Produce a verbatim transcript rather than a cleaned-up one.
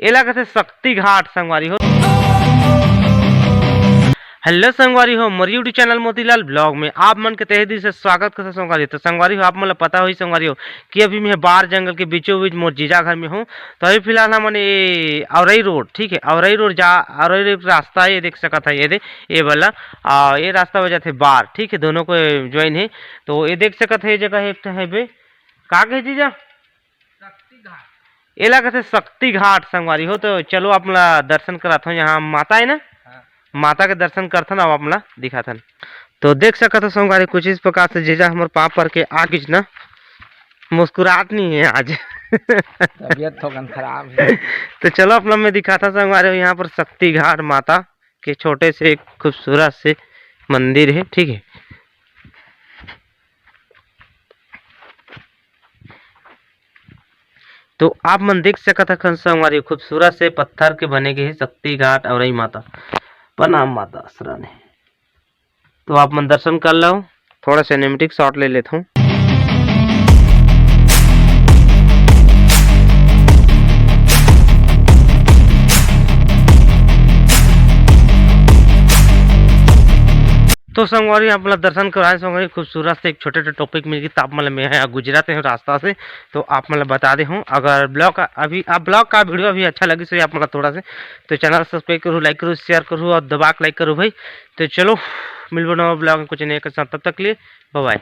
एला कथे शक्ति घाट संगवारी हो। हेलो संगवारी हो, मोर YouTube चैनल मोतीलाल ब्लॉग में आप मन के तहे दिल से स्वागत करथों संगवारी हो। तो संगवारी हो, आप मन ला पता होही संगवारी हो कि अभी मैं बार जंगल के बीचों बीच मोर जीजा घर में हूँ। तो अभी फिलहाल हमन ये औरई रोड, ठीक है, औरई रोड जा, औरई रोड रास्ता ये देख सकत है, ये दे, ये वाला, आ, ये रास्ता हो जाथे बार, ठीक है, दोनों को ज्वाइन है। तो ये देख सकत है, ये जगह एक ठो है बे, का कहे जीजा? एला कथे शक्ति घाट संगवारी हो। तो चलो आप मन ला दर्शन कराथों, यहाँ माता है ना, हाँ। माता के दर्शन करथन, अब आप मन ला दिखाथन। तो देख सकत हो संगवारी, कुछ इस प्रकार से जीजा हमर पाँव पर के आ गिस ना, मुस्कुरात नहीं है आज। तबीयत थोकन खराब है। तो चलो आप मन ला मैं दिखाथों संगवारी हो, यहाँ पर शक्ति घाट माता के छोटे से खूबसूरत से मंदिर है, ठीक है। तो आप मन देख सकत हन संगवारी, खूबसूरत से पत्थर के बने गे हे शक्ति घाट औरई माता। प्रणाम माता आसरा ने। तो आप मन दर्शन कर लो, थोड़ा सिनेमैटिक शॉट ले लेथों। तो संगवारी, आप मन ला दर्शन कराए संगवारी, खूबसूरत से एक छोटे से टॉपिक मिल गई। तो आप मन ला मैं ह गुजरत हूँ रास्ता से, तो आप मन ला बता दे हूँ, अगर ब्लॉग का अभी, आप ब्लॉग का वीडियो अभी अच्छा लगी सो आप मन ला थोड़ा से, तो चैनल सब्सक्राइब करूँ, लाइक करूँ, शेयर करूँ और दबा के लाइक करूँ भाई। तो चलो मिलबो नवा ब्लॉग में कुछ नए के साथ, तब तक के लिए बाय बाय।